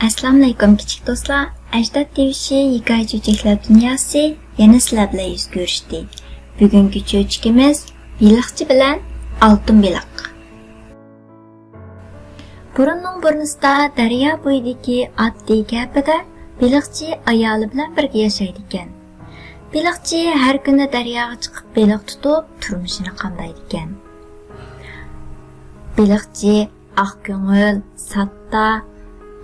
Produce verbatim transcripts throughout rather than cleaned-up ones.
ئەسسالامۇئەلەيكۇم كىچىك دوستلار، ئەجداد تىۋىشى ھېكايە چۆچەكلەر دۇنياسى يەنە سىلەر بىلەن يۈز كۆرۈشتى. بۈگۈنكى چۆچىكىمىز بېلىقچى بىلەن ئالتۇن بېلىق. بۇرۇننىڭ بۇرنىسىدا دەريا بويىدىكى ئاددىي كەپىدە بېلىقچى ئايالى بىلەن بىرگە ياشايدىكەن. بېلىقچى ھەر كۈنى دەرياغا چىقىپ بېلىق تۇتۇپ تۇرمۇشىنى قامدايدىكەن. بېلىقچى ئاق كۆڭۈل، ساددا،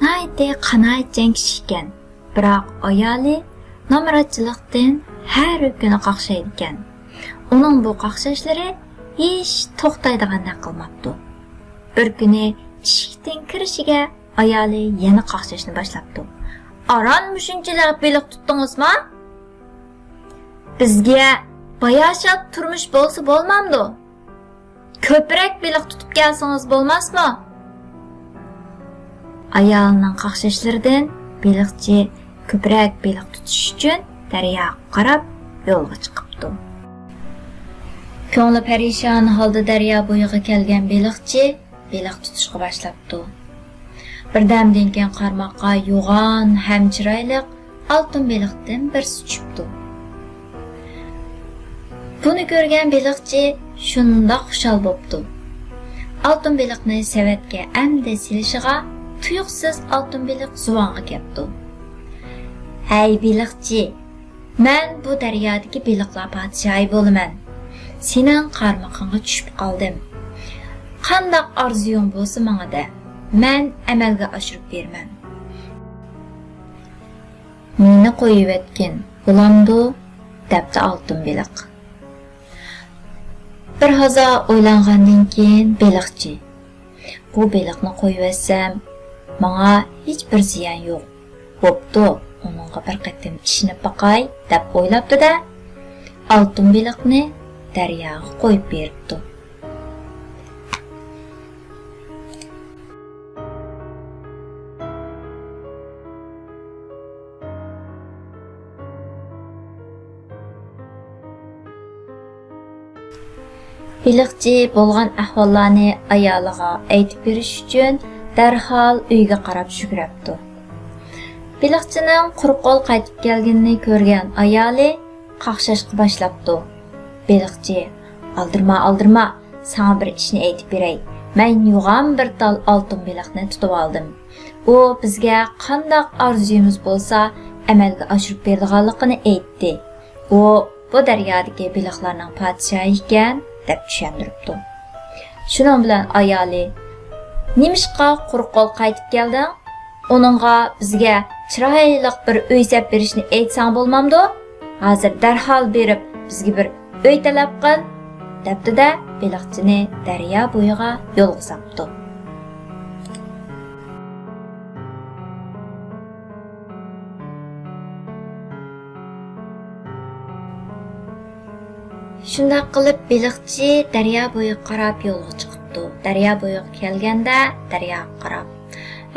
ناھايىتى قانائەتچان كىشى ئىكەن. بىراق ئايالى نامراتچىلىقتىن ھەر كۈنى قاقشايدىكەن. ئۇنىڭ بۇ قاقشاشلىرى ھېچ توختايدىغاندەك قىلماپتۇ. بىر كۈنى ئىشىكتىن كىرىشىگە ئايالى يەنە قاقشاشنى باشلاپتۇ. «ئاران مۇشۇنچىلىك بېلىق تۇتتىڭىزما؟ بىزگە باياشات تۇرمۇش بولسا بولمامدۇ؟ كۆپرەك بېلىق تۇتۇپ كەلسىڭىز بولماسمۇ؟» ئايالىنىڭ قاقشاشلىرىدىن بېلىقچى كۆپرەك بېلىق تۇتۇش ئۈچۈن دەرياغا قاراپ يولغا چىقىپتۇ. كۆڭلى پەرىشان ھالدا دەريا بويىغا كەلگەن بېلىقچى بېلىق تۇتۇشقا باشلاپتۇ. بىردەمدىن كېيىن قارماققا يوغان ھەم چىرايلىق ئالتۇن بېلىقتىن بىرسى چۈشۈپتۇ. بۇنى كۆرگەن بېلىقچى شۇنداق خۇشال بوپتۇ. ئالتۇن بېلىقنى سېۋەتكە ئەمدى سېلىشىغا تۇيۇقسىز ئالتۇن بېلىق زۇۋانغا كەپتۇ. «ھەي بېلىقچى، مەن بۇ دەريادىكى بېلىقلار پادىشاھى بولىمەن. سېنىڭ قارمىقىڭغا چۈشۈپ قالدىم. قانداق ئارزۇيۇڭ بولسا ماڭا دە، مەن ئەمەلگە ئاشۇرۇپ بېرىمەن.» «مېنى قويۇۋەتكىن، بولامدۇ؟» دەپتۇ ئالتۇن بېلىق. بىر ھازا ئويلانغاندىن كېيىن بېلىقچى: «بۇ بېلىقنى قويۇۋەتسەم، ماڭا ھېچبىر زىيان يوق. بوپتۇ، ئۇنىڭغا بىر قېتىم ئىشىنىپ باقاي» دەپ ئويلاپتۇ-دە، ئالتۇن بېلىقنى دەرياغا قويۇپ بېرىپتۇ. بېلىقچى بولغان ئەھۋاللارنى ئايالىغا ئېيتىپ بېرىش ئۈچۈن دەرھال ئۆيىگە قاراپ يۈگۈرۈپتۇ. بېلىقچىنىڭ قۇرۇق قول قايتىپ كەلگىنىنى كۆرگەن ئايالى قاقشاشقا باشلاپتۇ. بېلىقچى: «ئالدىرىما، ئالدىرىما، ساڭا بىر ئىشنى ئېيتىپ بېرەي. مەن يوغان بىر تال ئالتۇن بېلىقنى تۇتۇۋالدىم. ئۇ بىزگە قانداق ئارزۇيىمىز بولسا ئەمەلگە ئاشۇرۇپ بېرىدىغانلىقىنى ئېيتتى. ئۇ بۇ دەريادىكى بېلىقلارنىڭ پادىشاھى ئىكەن» دەپ چۈشەندۈرۈپتۇ. شۇنىڭ بىلەن ئايالى: «نېمىشقا قۇرۇق قول قايتىپ كەلدىڭ؟ ئۇنىڭغا بىزگە چىرايلىق بىر ئۆي سەپ بېرىشنى ئېيتساڭ بولمامدۇ؟ ھازىر دەرھال بېرىپ بىزگە بىر ئۆي تەلەپ قىل» دەپتۇ-دە، بېلىقچىنى دەريا بويىغا يولغا ساپتۇ. شۇنداق قىلىپ بېلىقچى دەريا بويىغا قاراپ يولغا چىقىپتۇ. دەريا بويىغا كەلگەندە دەرياغا قاراپ: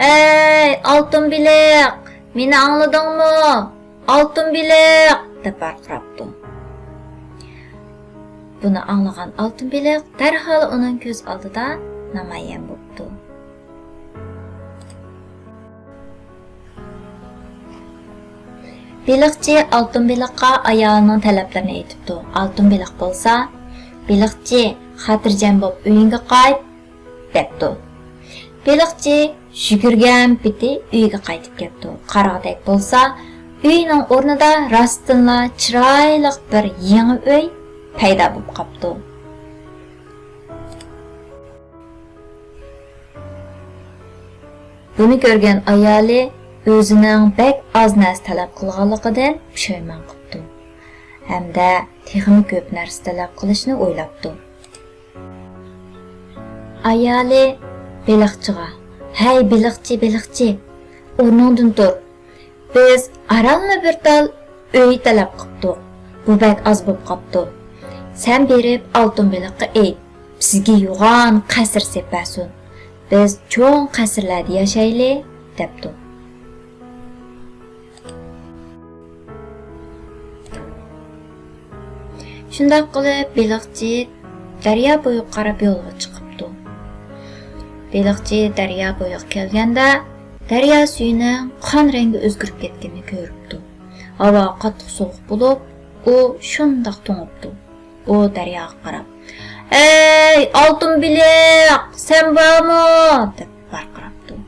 «ھەي، ئالتۇن بېلىق، مېنى ئاڭلىدىڭمۇ؟ ئالتۇن بېلىق!» دەپ ۋارقىراپتۇ. بۇنى ئاڭلىغان ئالتۇن بېلىق دەرھال ئۇنىڭ كۆز ئالدىدا نامايان بوپتۇ. بېلىقچى ئالتۇن بېلىققا ئايالىنىڭ تەلەپلىرىنى ئېيتىپتۇ. ئالتۇن بېلىق بولسا: «بېلىقچى، خاتىرجەم بوپ ئۆيۈڭگە قايت» دەپتۇ. بېلىقچى يۈگۈرگەن پېتى ئۆيىگە قايتىپ كەپتۇ. قارىغۇدەك بولسا، ئۆينىڭ ئورنىدا راستتىنلا چىرايلىق بىر يېڭى ئۆي پەيدا بولۇپ قاپتۇ. بۇنى كۆرگەن ئايالى ئۆزىنىڭ بەك ئاز نەرسە تەلەپ قىلغانلىقىدىن پۇشايمان قىپتۇ ھەمدە تېخىمۇ كۆپ نەرسە تەلەپ قىلىشنى ئويلاپتۇ. ئايالى بېلىقچىغا: «ھەي، بېلىقچى، بېلىقچى، ئورنۇڭدىن تۇر. بىز ئارانلا بىر تال ئۆي تەلەپ قىپتۇق. بۇ بەك ئاز بوپ قاپتۇ. سەن بېرىپ ئالتۇن بېلىققا ئېيت، بىزگە يوغان قەسىر سېلىپ بەرسۇن. بىز چوڭ قەسىرلەردە ياشايلى» دەپتۇ. شۇنداق قىلىپ بېلىقچى دەريا بويىغا قاراپ يولغا چىقىپتۇ. بېلىقچى دەريا بويىغا كەلگەندە، دەريا سۈيىنىڭ قان رەڭگى ئۆزگىرىپ كەتكىنىنى كۆرۈپتۇ. ھاۋا قاتتىق سوغۇق بولۇپ، ئۇ شۇنداق توڭۇپتۇ. ئۇ دەرياغا قاراپ، «ئەي، ئالتۇن بېلىق، سەن بارمۇ؟» دەپ ۋارقىراپتۇ.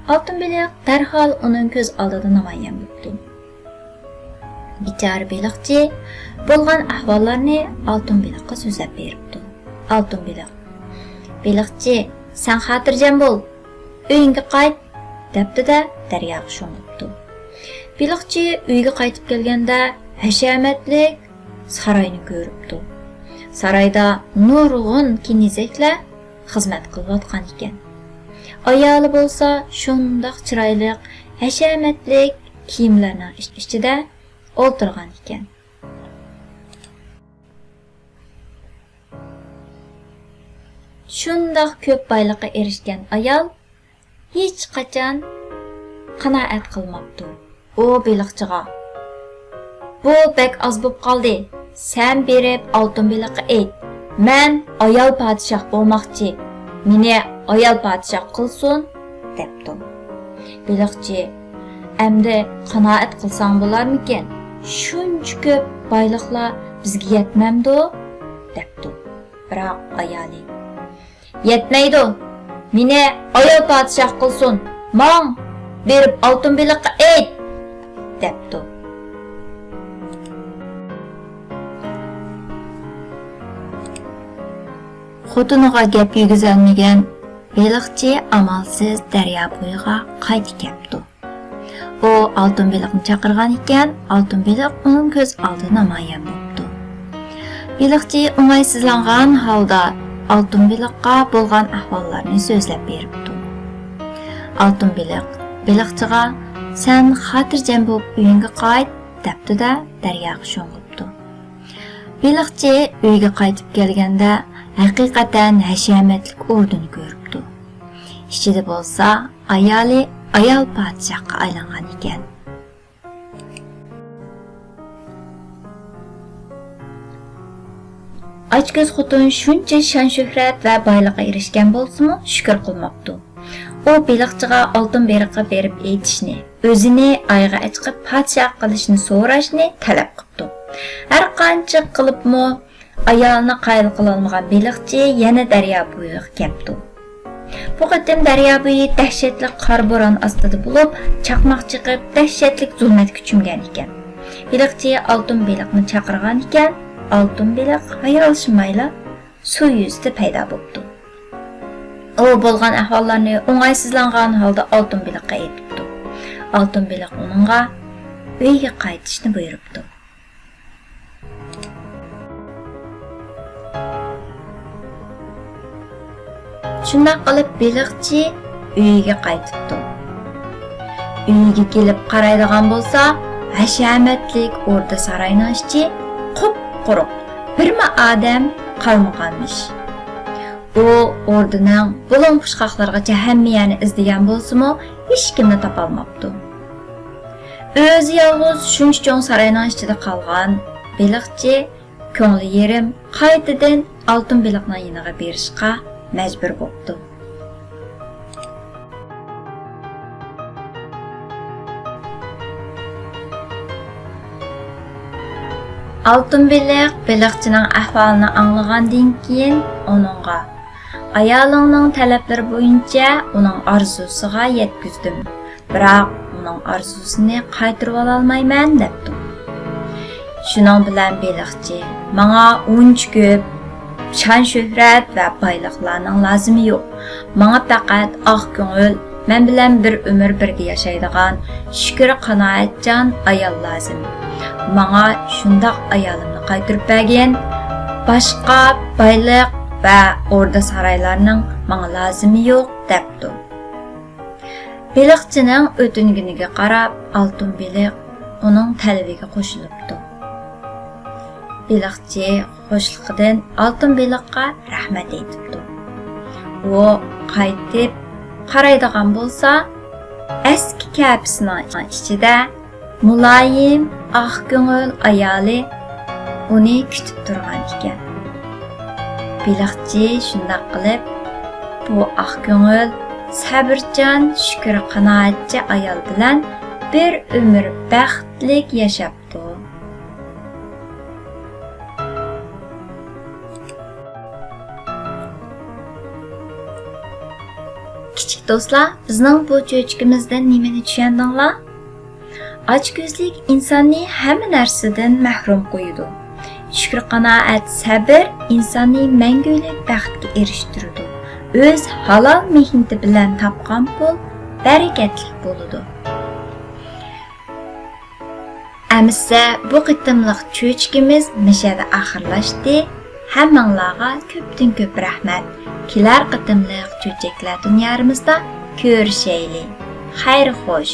ئالتۇن بېلىق دەرھال ئۇنىڭ كۆز ئالدىدا نامايان بوپتۇ. بىچارە بېلىقچى بولغان ئەھۋاللارنى ئالتۇن بېلىققا سۆزلەپ بېرىپتۇ. ئالتۇن بېلىق، «بېلىقچى، سەن خاتىرجەم بول، ئۆيۈڭگە قايت» دەپتۇ-دە، دەرياغا شۇڭغۇپتۇ. بېلىقچى ئۆيگە قايتىپ كەلگەندە، ھەشەمەتلىك ساراينى كۆرۈپتۇ. سارايدا نۇرغۇن كېنىزەكلەر خىزمەت قىلىۋاتقان ئىكەن. ئايالى بولسا شۇنداق چىرايلىق، ھەشەمەتلىك كىيىملەرنىڭ ئىچ-، ئىچىدە ئولتۇرغان ئىكەن. شۇنداق كۆپ بايلىققا ئېرىشكەن ئايال ھېچقاچان قانائەت قىلماپتۇ. ئۇ بېلىقچىغا، «بۇ بەك ئاز بوپ قالدى. سەن بېرىپ ئالتۇن بېلىققا ئېيت، مەن ئايال پادىشاھ بولماقچى. مېنى ئايال پادىشاھ قىلسۇن» دەپتۇ. بېلىقچى، «ئەمدى قانائەت قىلساڭ بولارمىكىن؟ شۇنچە كۆپ بايلىقلار بىزگە يەتمەمدۇ؟» دەپتۇ. بىراق ئايالى، «يەتمەيدۇ. مېنى ئايال پادىشاھ قىلسۇن. ماڭ، بېرىپ ئالتۇن بېلىققا ئېيت» دەپتۇ. خوتۇنىغا گەپ يېگۈزەلمىگەن بېلىقچى ئامالسىز دەريا بويىغا قايتا كەپتۇ. ئۇ ئالتۇن بېلىقنى چاقىرغان ئىكەن، ئالتۇن بېلىق ئۇنىڭ كۆز ئالدىدا نامايان بوپتۇ. بېلىقچى ئوڭايسىزلانغان ھالدا ئالتۇن بېلىققا بولغان ئەھۋاللارنى سۆزلەپ بېرىپتۇ. ئالتۇن بېلىق بېلىقچىغا، «سەن خاتىرجەم بولۇپ ئۆيۈڭگە قايت» دەپتۇ-دە، دەرياغا شۇڭغۇپتۇ. بېلىقچى ئۆيگە قايتىپ كەلگەندە، ھەقىقەتەن ھەشەمەتلىك ئوردىنى كۆرۈپتۇ. ئىچىدە بولسا ئايالى ئايال پادىشاھقا ئايلانغان ئىكەن. ئاچكۆز خوتۇن شۇنچە شان-شۆھرەت ۋە بايلىققا ئېرىشكەن بولسىمۇ، شۈكۈر قىلماپتۇ. ئۇ بېلىقچىغا ئالتۇن بېلىققا بېرىپ ئېيتىشنى، ئۆزىنى ئايغا ئەچىقىپ پادىشاھ قىلىشنى سوراشنى تەلەپ قىپتۇ. ھەر قانچە قىلىپمۇ ئايالىنى قايىل قىلالمىغان بېلىقچى يەنە دەريا بويىغا كەپتۇ. بۇ قېتىم دەريا بويى دەھشەتلىك قارا بوران ئاستىدا بولۇپ، چاقماق چېقىپ، دەھشەتلىك زۇلمەتكە چۆمگەن ئىكەن. بېلىقچى ئالتۇن بېلىقنى چاقىرغان ئىكەن، ئالتۇن بېلىق ھايالشىمايلا سۇ يۈزىدە پەيدا بوپتۇ. ئۇ بولغان ئەھۋاللارنى ئوڭايسىزلانغان ھالدا ئالتۇن بېلىققا ئېيتىپتۇ. ئالتۇن بېلىق ئۇنىڭغا ئۆيگە قايتىشنى بۇيرۇپتۇ. شۇنداق قىلىپ بېلىقچى ئۆيىگە قايتىپتۇ. ئۆيىگە كېلىپ قارايدىغان بولسا، ھەشەمەتلىك ئوردا ساراينىڭ ئىچى قۇپقۇرۇق، بىرمۇ ئادەم قالمىغانمىش. ئۇ ئوردىنىڭ بۇلۇڭ پۇچقاقلىرىغىچە ھەممە يەرنى ئىزدىگەن بولسىمۇ، ھېچكىمنى تاپالماپتۇ. ئۆزى يالغۇز شۇنچە چوڭ ساراينىڭ ئىچىدە قالغان بېلىقچى كۆڭلى يېرىم، قايتىدىن ئالتۇن بېلىقنىڭ يېنىغا بېرىشقا مەجبۇر بوپتۇ. ئالتۇن بېلىق بېلىقچىنىڭ ئەھۋالىنى ئاڭلىغاندىن كېيىن ئۇنىڭغا، «ئايالىڭنىڭ تەلەپلىرى بويىچە ئۇنىڭ ئارزۇسىغا يەتكۈزدۈم، بىراق ئۇنىڭ ئارزۇسىنى قايتۇرۇۋالالمايمەن» دەپتۇ. شۇنىڭ بىلەن بېلىقچى، «ماڭا ئۇنچە كۆپ شان-شۆھرەت ۋە بايلىقلارنىڭ لازىمى يوق. ماڭا پەقەت ئاق كۆڭۈل، مەن بىلەن بىر ئۆمۈر بىرگە ياشايدىغان شۈكۈر قانائەتچان ئايال لازىم. ماڭا شۇنداق ئايالىمنى قايتۇرۇپ بەرگىن. باشقا بايلىق ۋە ئوردا-سارايلارنىڭ ماڭا لازىمى يوق» دەپتۇ. بېلىقچىنىڭ ئۆتۈنگىنىگە قاراپ، ئالتۇن بېلىق ئۇنىڭ تەلىپىگە قوشۇلۇپتۇ. بېلىقچى خۇشلۇقىدىن ئالتۇن بېلىققا رەھمەت ئېيتىپتۇ. ئۇ قايتىپ قارايدىغان بولسا، ئەسكى كەپىسىنىڭ ئىچىدە مۇلايىم، ئاق كۆڭۈل ئايالى ئۇنى كۈتۈپ تۇرغان ئىكەن. بېلىقچى شۇنداق قىلىپ، بۇ ئاق كۆڭۈل سەبرچان، شۈكۈر قانائەتچى ئايال بىلەن بىر ئۆمۈر بەختلىك ياشاپتۇ. كىچىك دوستلار، بىزنىڭ بۇ چۆچىكىمىزدىن نېمىنى چۈشەندىڭلار؟ ئاچكۆزلۈك ئىنساننى ھەممە نەرسىدىن مەھرۇم قويىدۇ. شۈكۈر قانائەت، سەبر ئىنساننى مەڭگۈلۈك بەختكە ئېرىشتۈرىدۇ. ئۆز ھالال مېھنىتى بىلەن تاپقان پۇل بەرىكەتلىك بولىدۇ. ئەمىسە بۇ قېتىملىق چۆچىكىمىز مىشەدە ئاخىرلاشتى. ھەممىڭلارغا كۆپتىن كۆپ رەھمەت. كېلەر قېتىملىق چۆچەكلەر دۇنيارىمىزدا كۆرۈشەيلى. خەير خوش.